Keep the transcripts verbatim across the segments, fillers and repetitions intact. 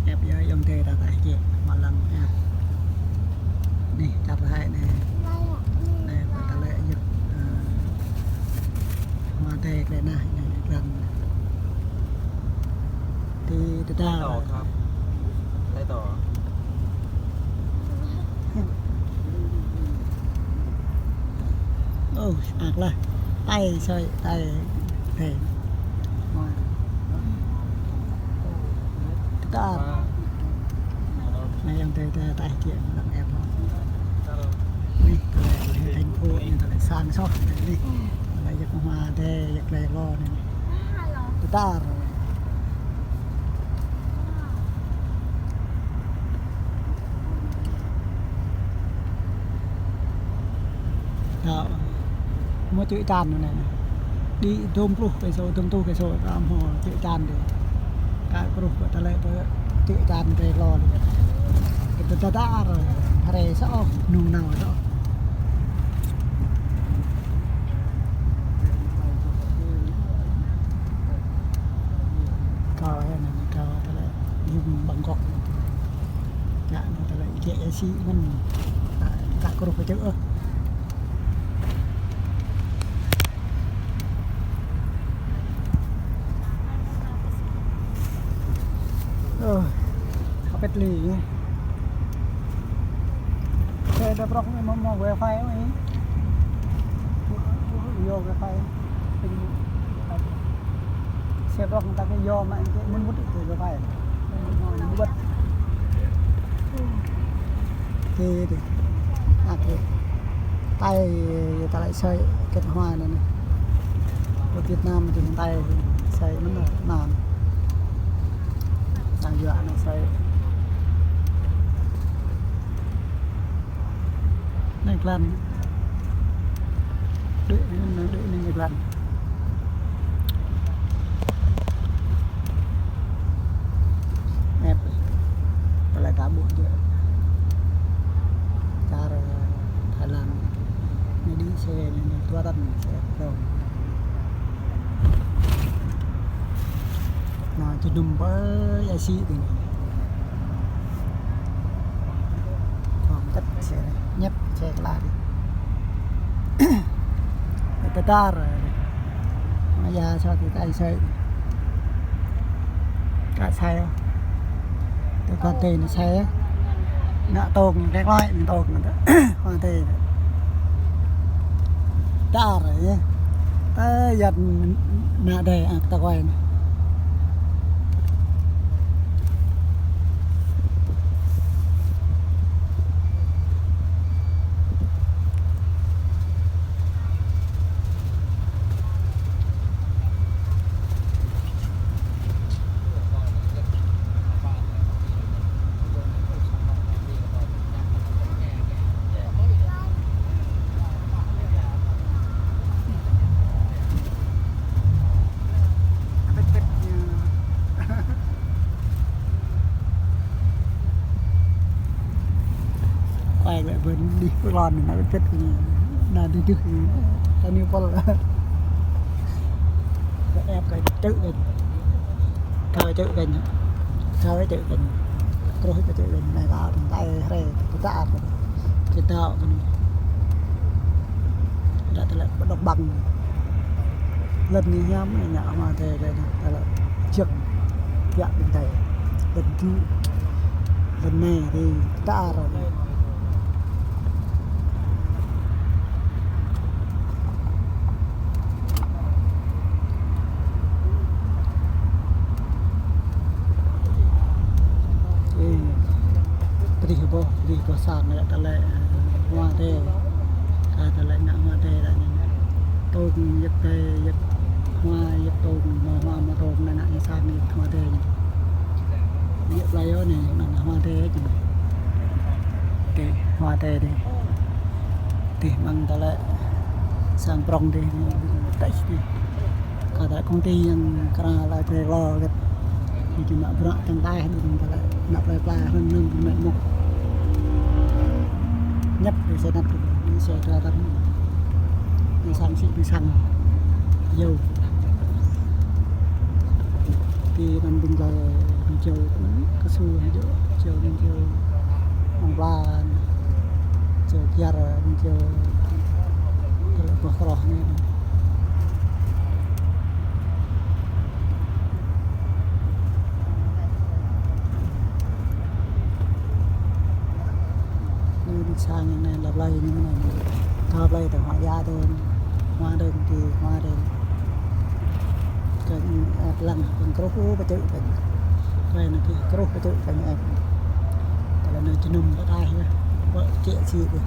Ĕp yơh, ayŏng adơi ta, ta čih mă lăng ĕp. Anai, čar Thái anai. Anai, ta lĕ yơh, ơ, mă tê kle nah, anai, lăng. Ti tơdar. Thái Tổ hả? Thái Tổ. Ơ, ăt lah. Tơi sơi, tơi. Tơi. Tơdar. Anai ayŏng adơi ta, ta čih mă lăng ĕp. Anai, ta lĕ thành phố, anai ta lĕ sang soh, anai. Ta lĕ yơh mă tê, yơh kle lo anai. Tơdar. Đa, mă čư̆ čan anai. Đĭ dôm pluh cây số, dôm rơtuh cây số, ta mă čư̆ čan đĭ. Kar kruh kơ ta lĕ pơ čư̆ čan kle lo đĭ. Kơ tơdar, hrơi soh, nung nao soh. Kâo anai, kâo ta lĕ Bangkok. Ngă anai ta lĕ jĕ ĕp sĭ mơ̆n. Ta, ta kruh kơ čư̆ ôh. Ơ, hơpet li. Xe đa prŏng anai mă, mă wifi ôh. Yua wifi. Xe prŏng ta kơ yua mă kơ mŭn mŭt kơ wifi. Mŭt. Kê đĭ. Ăt kê. Tơi ta lĕ sơi kĕt hua anai anai. Pơ Việt Nam ti tơi sơi mơ̆n anai. Đang yua anai sơi. Anai glan. Đuaĭ, anai đuaĭ anai glan. Ĕp. Pơlai ta ƀuh jĕ. Čar Thái Lan. Anai đĭ xe anai, anai dua tăn xe dơ̆ng. Anai, čơdŭm pơ ia sĭ tơ anai. Kơ mơkĕt xe anai, ñĕp xe kla đĭ. Tơdar. Mă ia soh ti tơi sơi. Ka sơi. Tơ kơ tê anai sơi. Ngă tông kek loi, ngă tông ngă tơ. Hua tê. Tơdar yơh. Tơ yăt mă tê, ăt ta kuai anai. Quay lại vườn đi, lon anai pet pet anai. Anai dih dih, ta ñu pol. Ĕp kơ čư̆ kơ. Kơ čư̆ kơ. Kơ čư̆ kơ. Truh kơ čư̆ kơ. Anai kơ tơdar hrơi, tơdar. Čơdŏ kơ. Đa tơlơi pơđŏk ƀăng. Lŏn anai hiam anai ngă hmua tê kơ anai, tơlơi jơk biă ƀing tê. Lŏn djŭ, lŏn anai tơdar. Ê, pơrih boh, pơrih boh sang lĕ tơlơi, ơ, hmua tê. Kơ tơlơi ngă hmua tê lĕ anai. Tông yơh tê, yơh hmua, yơh tông, mă hmua, mă tông, anai ngă sang yơh hmua tê. Yơh plei yơh anai, ngă hmua tê. Tê, hmua tê tê. Tê, mơ̆ng tơlơi sang prong tê, tê, tê. Kơ tơlơi công ty yang kra lai plei lo gĕt. Ñu či mă bruă tơ̆ng taih đŭn tơlơi mă plei pla hrŏm nơ̆ng mă mŭk. Ñăp kơ xe năp kơ xe dua tăn. Ñu sang sĭ ñu sang. Yơh. Ti anŭn Čô kơsu ñu, čô ñu, čô mơ̆ng blan, čô kiar ñu, čô tơlơi boh kroh ñu. Ñu đi sang ñu anai, lăp lơi ñu anai. Thâo plơi tơ hua ya tơ, hua dơ̆ng, ti hua dơ̆ng. Kơ ñu ĕp lăng, kơ kruh pơtŭ kơ ñu. Kơ ñu kơ kruh pơtŭ kơ ñu ĕp. Tơlơi ñu jơnum pơtaih yơh. Pơ čĕ si tơ.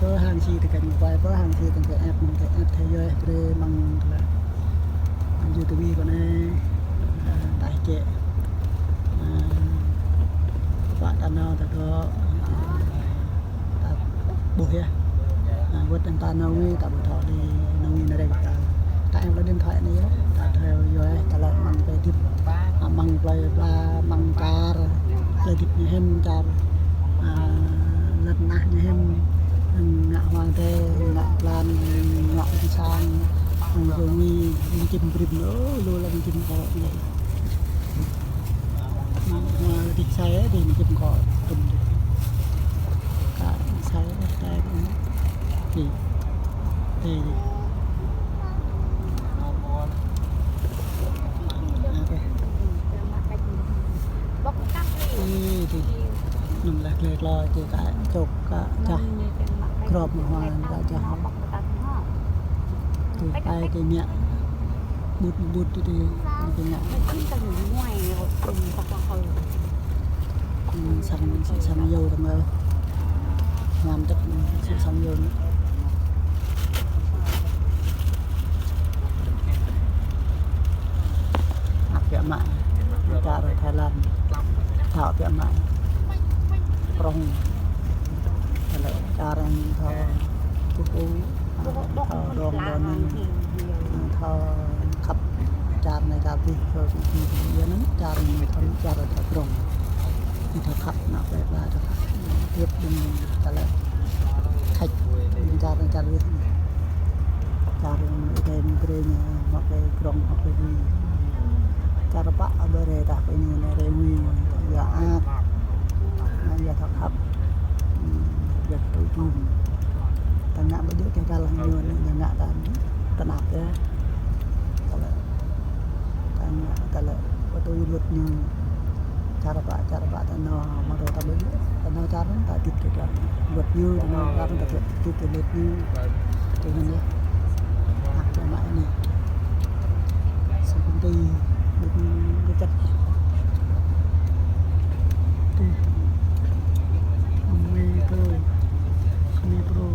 Pơ hăng si tơ kơ ñu, pơ hăng si tơ kơ ĕp, mơ̆ng kơ ĕp thâo yơh, brơi mơ̆ng tơlơi. Ñu tơ ƀing kơ anai, a, taih čĕ. A, pă ta nao ta dŏ, a, ta ƀuh yơh. A, wơ̆t anŭn ta nao ngui, ta ƀu thâo đi nao ngui nao rĕng ta. Ta ĕp lĕ điện thoại anai yơh, ta thâo yơh, ta lĕ mơ̆ng plơi hơdip. A, mơ̆ng plơi pla, mơ̆ng čar, plơi hơdip ñu hiư̆m čar. A, lŏn tơnah ñu hiư̆m, ngă hua tơ, ngă blan, ngă đi sang, ngă dŏ ngui, ngui čim brĭm, ơ, lu lăm čim kơ. Hua, hua, đi sai, đi, đi, đi, đi. Ka sai, sai, đi. Đi. Đi, đi. Ok. Đi, đi. Nung lah glek lo, đi ka, čŏk ka, čah. Krop hua, ka čah. Đi, ai, đi, mẹ. Ƀut, ƀut tơ tơ, tơ ngă. Sang, sang yơh tơ mơ. Ngam tơ, sang yơh. Ăt biă mă. Čar Thái Lan. Thâo biă mă. Prong. Tơlơi čar thâo. Kuku. Thâo dong dong, thâo khăp čar anai čar adih, thâo yua anŭn čar anai thâo čar thâo prong. Ñu thâo khăp, ană plơi pla thâo khăp. Tiếp đương tơlơi khač, đương čar anai čar adih. Čar anai đen brơi ñu, mă plơi prong, mă plơi adih. Čar pă ƀơi rai tah pơ ñu anai rai ngui, yua ăt, yua thâo khăp. Hm, yua tui jum. Ta ngă ƀu djơ̆ kơ kal hăng ñu anai, ñu ngă ta tơnap yơh. Tơlơi, ta ngă tơlơi pơtui luật ñu. Čar pă, čar pă ta nao, mă tơ ta ƀu djơ̆, ta nao čar, ta hơdip kơ kal. Luật ñu, ta nao čar, ta hơdip kơ luật ñu. Tui anŭn yơh. Ăt biă mă anai. Sang công ty, được, được chất. Đi. Micro. Micro.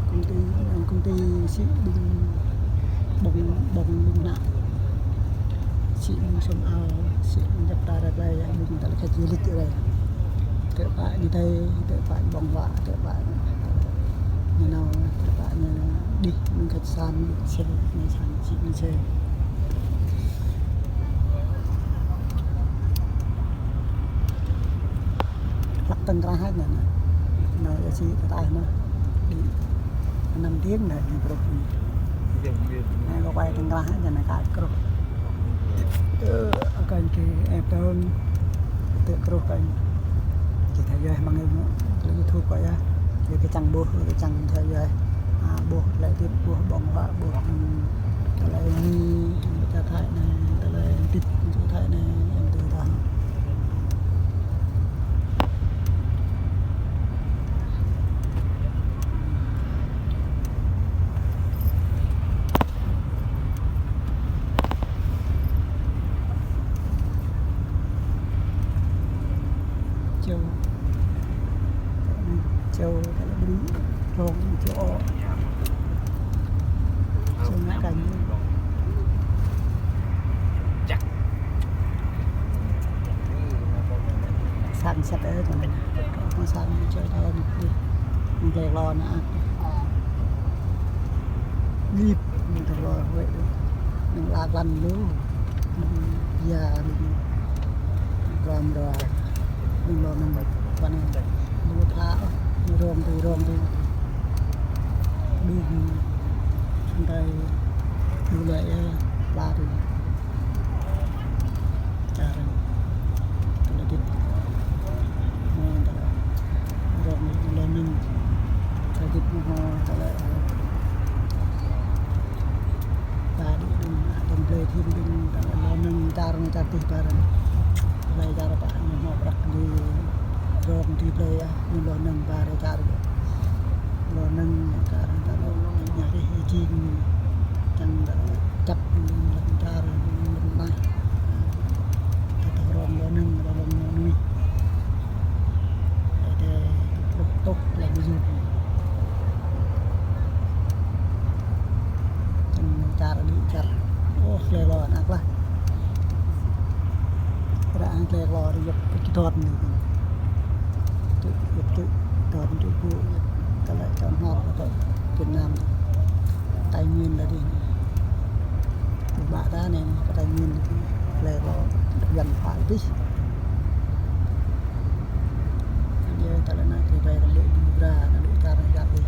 Công ty, công ty sĭ ƀing, ƀơ̆ng, ƀơ̆ng, ƀơ̆ng nă. Sĭ ƀơ̆ng sum ao, sĭ ƀơ̆ng djăp ta ră glai, ƀơ̆ng tơlơi khač du lịch ră. Tơpă ñu tơi, tơpă ƀơ̆ng huă, tơpă ñu nao, tơpă ñu đih, ƀơ̆ng khač sang, sel, ñu sang, sĭ ƀơ̆ng sel. Hlăk tơ̆ng krah hă anai. Anai yơh sĭ tơtaih anai. Đi. Năm tiếng anai ñu kruh. Anai kơ quay tơ̆ng krah hă anai ka kruh. Ơ, kơ anŭn kơ ĕp tơ̆ng. Tơ kruh kơ anŭn. Či thâo yơh mơ̆ng anai. Tơlơi YouTube kơ yơh. Yơh kơ čang ƀuh, kơ čang thâo yơh. A, ƀuh tơlơi hơdip, ƀuh ƀơ̆ng huă, ƀuh, hm, tơlơi ngui, ƀuh čar Thái anai, tơlơi hơdip čar Thái anai, em tui tah. Čô. Čô, tơlơi ƀrư̆, rong, čô o. Čô ngă kañ. Sang sat ơ, tơlơi. Sang čô tơlơi. Glai lo anai. Ngip, ñu tơlơi huĭ. Ñu lak lăn lu. Ia, ram rua. Ñu lo nang, pă nang. Ñu pha, ñu rong tui, rong tui. Đu, čang tơlơi, đu lơi, ơ, pla tui. Čar, tơlơi djik. Mơ̆ tơlơi rong lŏn nưng. Tơlơi djik mơ̆ tơlơi, ơ, pla đu đu, đu blơi thim đu, tơlơi lŏn nưng čar, čar tih ƀar. Tơlơi čar pă mơ̆ prăk đu rong đu blơi, ơ, đu lŏn nưng ƀar čar. Lŏn nưng čar ta lŏn nưng ña rih jing čang ta čăp lŏn čar lŏn nai. Ta ta rong lŏn nưng ta lŏn nui. Ê, tê, pluh tuh lŏn nưng. Čang čar đu čar. Ôh, lĕ lŏn năk lah. Ră anai tơlơi klâo rơyăp pơčơdơ̆n anai. Tŭ, yăp tŭ, dơ̆n tŭ ƀu, yăp tơlơi čŏng hmâo kơ Việt Nam. Tây Nguyên lĕ dih. Ƀă ta anai, kơ Tây Nguyên lĕ dih. Tơlơi klâo, Yuan pha dih. Anai tơlơi anai, tơlơi anai, tơlơi anai, tơlơi anai, tơlơi anai.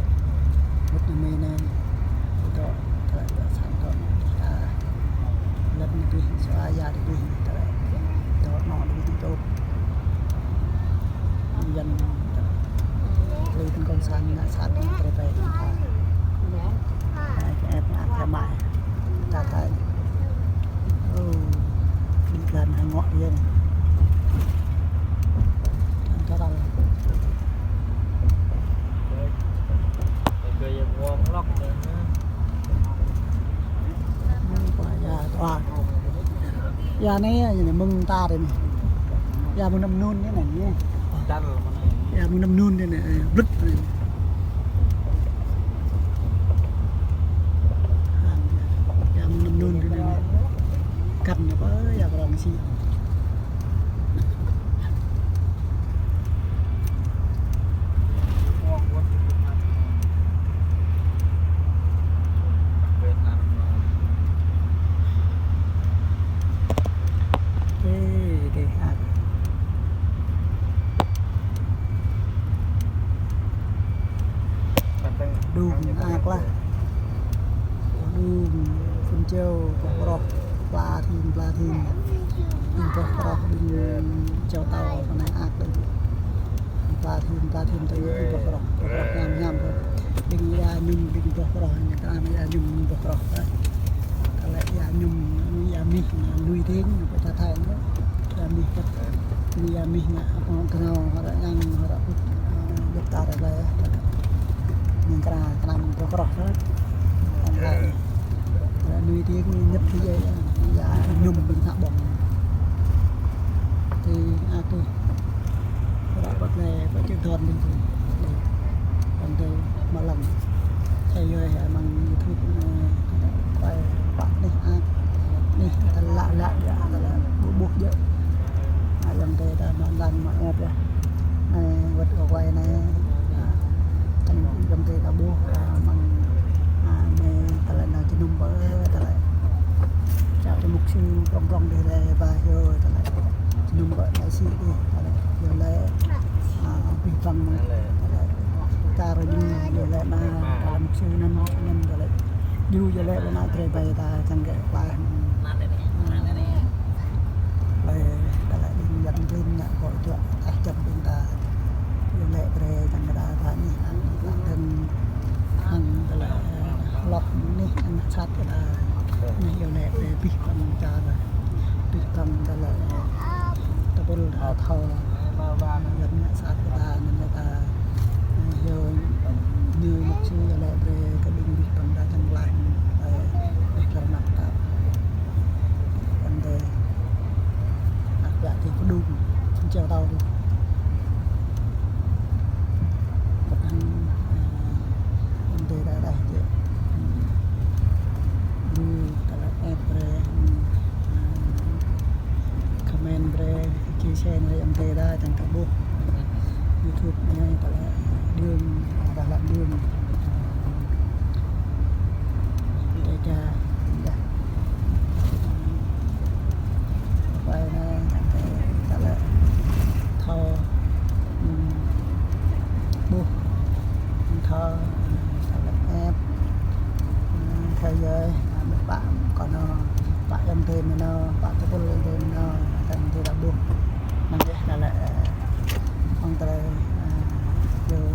Mŭt anai mơ̆n anai. Tơlơi anai, tơlơi anai, tơlơi anai. Lĕ anai dih, sua ya dih, tơlơi. Tơlơi anai dih, tơlơi. Yuan, tơlơi. Tơlơi tơ̆ng kông san, ngă sat, tơlơi anai, tơlơi anai. Ai, ai, ai, ai, mai. Čar Thái. Ơ, đi gan hàng ngọ điên. Čar Thái. Ơ, ya, tua. Ya anai, ya anai mơ̆ng ta anai. Ya mơ̆ng anăm nun anai, anai. Ya mơ̆ng anăm nun anai, ơ, blŭt anai. Ya mơ̆ng anăm nun anai. Kăn anai, ya pơrong si. Ê, ê, ăk. Đu, ăk lah. Đu, phun čeo, boh roh, pla thim, pla thim. Đu boh roh, đu čeo tao, anai ăk đu. Pla thim, pla thim tui boh roh, boh roh ñam ñam. Ƀing ia ñum, ƀing boh roh, ñu kơnam ia ñum, boh roh. Tơlơi ia ñum, ia mih, lui ding, pơ čar Thái ñu. Ia mih, ia mih, ngă, kơnao, hơră yang, hơră put, ơ, djŏp tar lĕ. Ñu kơnam, kơnam boh roh, hơră. Tơlơi lui ding, ñu ñăp ding, ia ñum, ƀing hă ƀong. Tui, ăk tui. Ră pơt lĕ, pơčơdơ̆n đing tui. Đing tui, mă lăng. Ê, yơh, amăng YouTube, ơ, quay, pă anih, ăk. Anih, tơlơi lă lă, ya, tơlơi ƀuh ƀuh djơ̆. Ơ, ayŏng adơi ta mă lăng, mă ĕp, ya. Ơ, wơ̆t kơ quay anai, ơ, čang ayŏng adơi ta ƀuh, ơ, amăng, ơ, anai tơlơi nao jơnum ƀơi, tơlơi. Čar mục sư prong prong dih lĕ, ba hyu, tơlơi. Jơnum ƀơi Thái Lan dih, tơlơi. Yua lĕ, ơ, abih bang, tơlơi. Čar ñu, yua lĕ anai, tơlơi mục sư anŭn, anŭn tơlơi. Ñu yua lĕ, lĕ anai drơi ƀai ta, čang kơ pla. Ơ, lĕ, tơlơi ƀing Yuan ƀing ngă kơ čuă, eh, čăm ƀing ta. Yua lĕ drơi, čang kơ ta, ta anih, anŭn, ta dơ̆ng, hăng tơlơi, lŏk anih, anŭn sat kơ ta. Anai yua lĕ drơi abih bang čar. Abih bang tơlơi. Tơpul ta thâo. Yuan ngă sat kơ ta, anŭn lĕ ta. Yua ñu mục sư yua lĕ brơi kơ ƀing abih bang ta čang laih. Ơ, ơ, kơ anăp ta. Kăn tơ. Ăk ƀiă tui pơđung. Čeo tao tui. Kơtang, ơ, kăn tơ đa đa čeo. Đu, tơlơi ĕp brơi. Comment brơi, chia sẻ anai ayŏng adơi ta čang kơ ƀuh. YouTube anai tơlơi đương, tơlơi đương. Mơnơ̆ng pă tơpul lĕ mơnơ̆ng, tơdah mơ̆ng tơdah ƀuh. Mơ̆ng tơdah lĕ, mơ̆ng tơdah, ơ, yơh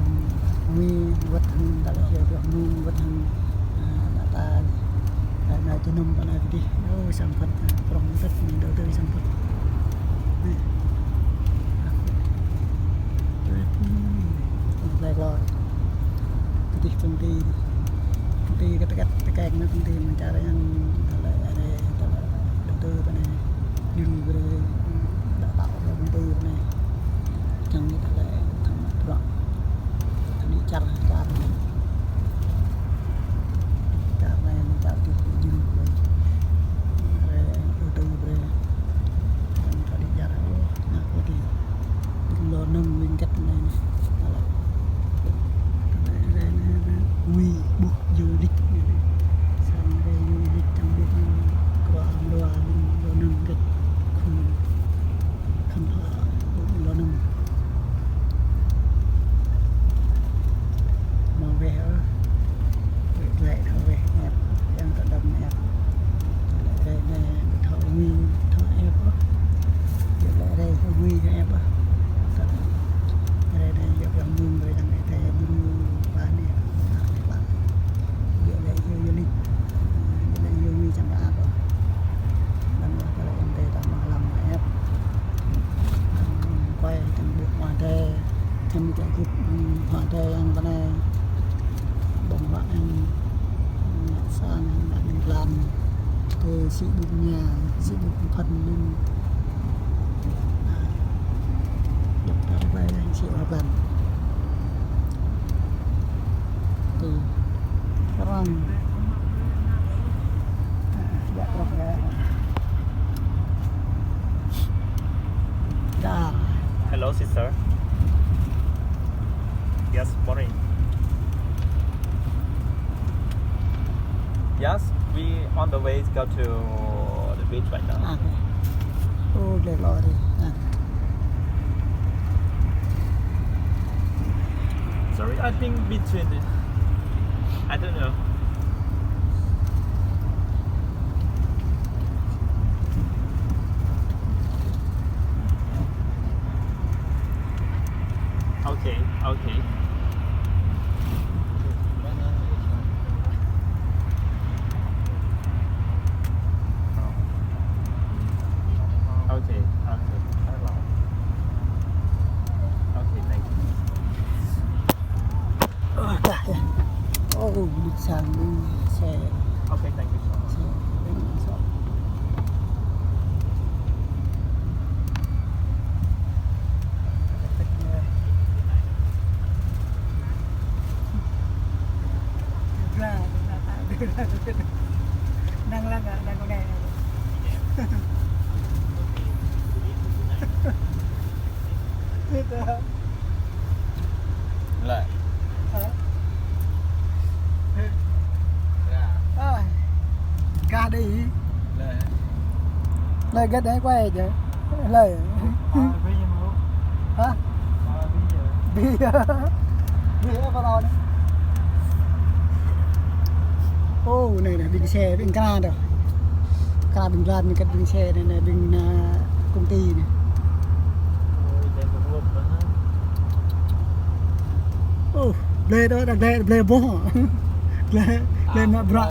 ngui wơ̆t hăng, tơdah lĕ yơh yơh ngui wơ̆t hăng, ơ, tơdah ta, tơdah anai jơnum pơ anai pơdih. Ơ, sang phŭt, ơ, prong phŭt, anai đầu tư sang phŭt. Anai. Ơ, tơlơi klor. Pơdih công ty. Công ty kơ tơkĕt, tơkĕt anai công ty mơ̆ng čar yang tơlơi, tơlơi, tơlơi đầu tư pơ anai. Djru brơi, đào tạo brơi công ty pơ anai. Čang ñu tơlơi thăm bruă. Thăm đi čar, čar anai. Čar anai, čar ti djru brơi. Brơi, đầu tư brơi. Čang thăm đi čar, ơ, ngă pơdih. Lŏn nơ̆ng ƀing gĕt anai. Tơlơi, tơlơi, tơlơi, tơlơi ngui ƀuh du lịch anai. Sang rai du lịch čang ƀuh kơ lŏn nơ̆ng gĕt. Khul khăm pha ƀuh lŏn nơ̆ng. Mơ̆ng weh ơ. Weh glaĭ thâo weh ĕp. Yang tơdăm ĕp. Glaĭ rai anai thâo ngui thâo ĕp ơ. Glaĭ rai thâo ngui thâo ĕp ơ. Rai anai yơh yang mơ̆ng rai yang rai rai mơ̆ng ba anai. Glaĭ rai yơh yơh li. Glaĭ yơh ngui čang ăp ơ. Anŭn yơh glaĭ yang rai tơma lăm ĕp. Quay tơ̆ng ƀuh hoa đê, tơ̆ng ƀuh hoa đê yang pơ anai. Ƀơ̆ng huă yang, sang yang ƀing blan. Tơ sĭ ƀing mia, sĭ ƀing phŭn anŭn. Dŏ tơ̆ quay yang sĭ ƀing blan. Tơ. Arăng. Ơ, yak rŏk ya. Dar. Hello, sister. Yes, morning. Yes, we on the way to go to the beach right now. Ơ, glaĭ lŏ rai. Ơ. Sorry, I think between the, I don't know. Okay, okay. Okay, okay. Okay, thank you. Ơ, kah ya. Ơ, ƀing sang ƀing xe. Okay, thank you so much. Xe, ƀing xe. Năng lăng à, năng con này. Thế đó. Lĕ. Hả? Ơ. Kah đi. Lĕ. Lĕ gĕt đe quay chứ. Lĕ. Hả? Ƀiă. Ƀiă pơ anai. Ô, anai, anai, ƀing xe, ƀing kra đôč. Kra ƀing blan, anai, ƀing xe, anai, anai, ƀing, ơ, công ty anai. Ô, blơi đôč, đang blơi, blơi boh. Blơi, blơi mă bruă.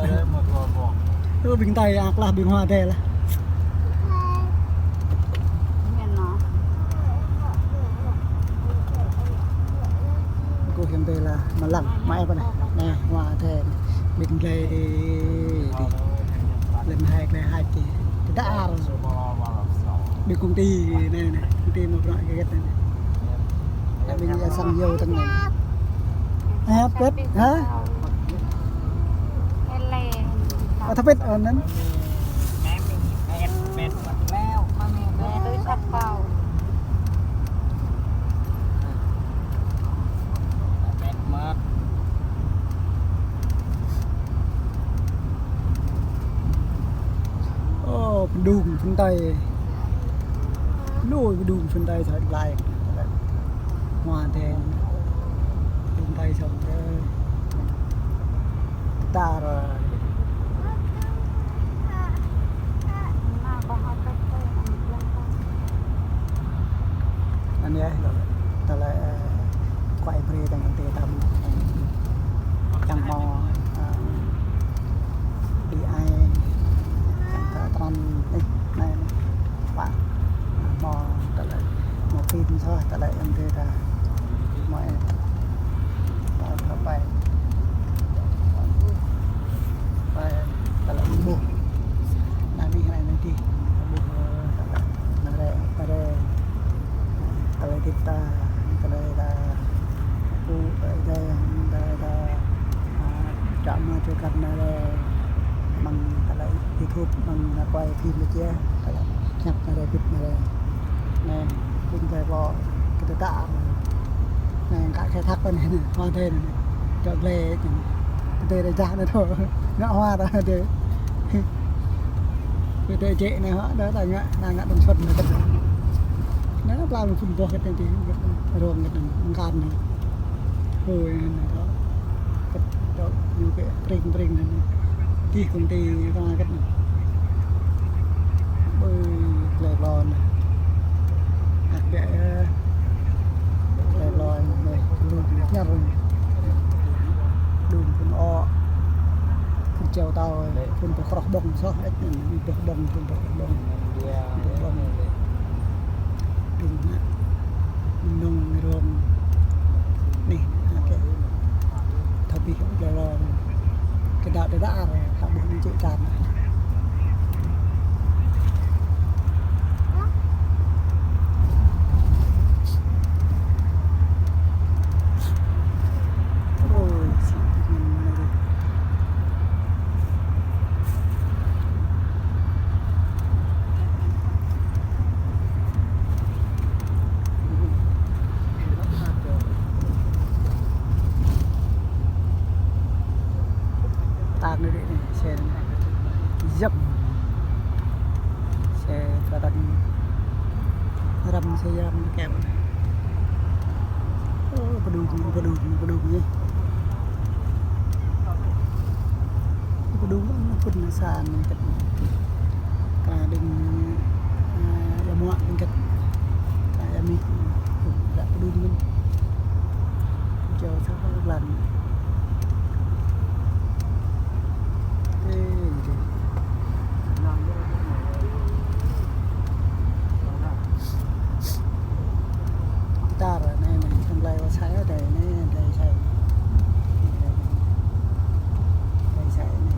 Ô, ƀing Tây, ak lah, ƀing Hoa đe lah. Kơ hiam đe lah, mă lăng, mă ĕp anai. Anai, Hoa đe. Ƀing blơi đe. Lĕ hai, blơi hai kơ. Tơdar. Ƀing công ty anai, anai. Công ty mă bruă kơ gĕt anai. Anai ƀing ia sang yua tơ̆ng anai. Hă, pĕt, hă? Ơ, thâo pĕt, ơ, anŭn. Ô, pơđung phun Tây. Lui pơđung phun Tây thoi glai. Hoa đen. Phun Tây sông đe. Tar. Čă mă čơ kăn anai lĕ, mơ̆ng tơlơi YouTube, mơ̆ng anai quay phim lĕ či, tơlơi ñăp anai lĕ, bĭt anai lĕ. Anai, phim tơlơi pô, kơ tơdă. Anai, kă khai thác anai, anai, hoa tơi anai. Čŏk glai anai. Tơdơi rơjah anai thâo. Ngă hoa ta tơdơi. Kơ tơdơi jĕ anai, hoa ta, ta ngă, ta ngă tơm suăt anai. Anai, pla mơ̆ng phun boh kơ tơdơi, rông kơ tơdơi, mơ̆ng kăn anai. Ôi, anŭn đó. Kơ, đó, ñu kơ pring pring anŭn. Kih công ty ta kơ. Ôi, glai lŏn. Ăt biă, ơ. Glai lŏn, anai, đun ñăr. Đun phun ôk. Phun čeo tao, phun pơkroh ƀơ̆ng soh, ĕč anŭn, pơkroh ƀơ̆ng, phun pơkroh ƀơ̆ng. Phun pơkroh ƀơ̆ng. Đun anai. Nong rong. Anai, ăt kơ. Thâo pih glai lŏn. Kơ đa, đa, đa, ta ƀuh anai čư̆ čan. Ôi, sĭt anai. Tang anai dih anai, xe anai. Yap. Xe pơtăn. Răm xe răm keo. Ơ, pơđung, pơđung, pơđung anai. Pơđung anŭn pun sa anŭn kĕt. Kra đing, ơ, ya muă anŭn kĕt. Kra ya mih. Ră pơđung anŭn. Čô sa pơlăng. Ê, ê. Guitar anai, anai, tơlơi wa sai adai anai, adai sai. Adai sai anai.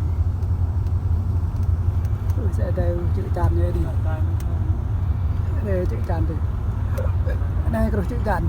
Ui, sai adai čư̆ čan anai dih. Adai čư̆ čan dih. Anai kruh čư̆ čan.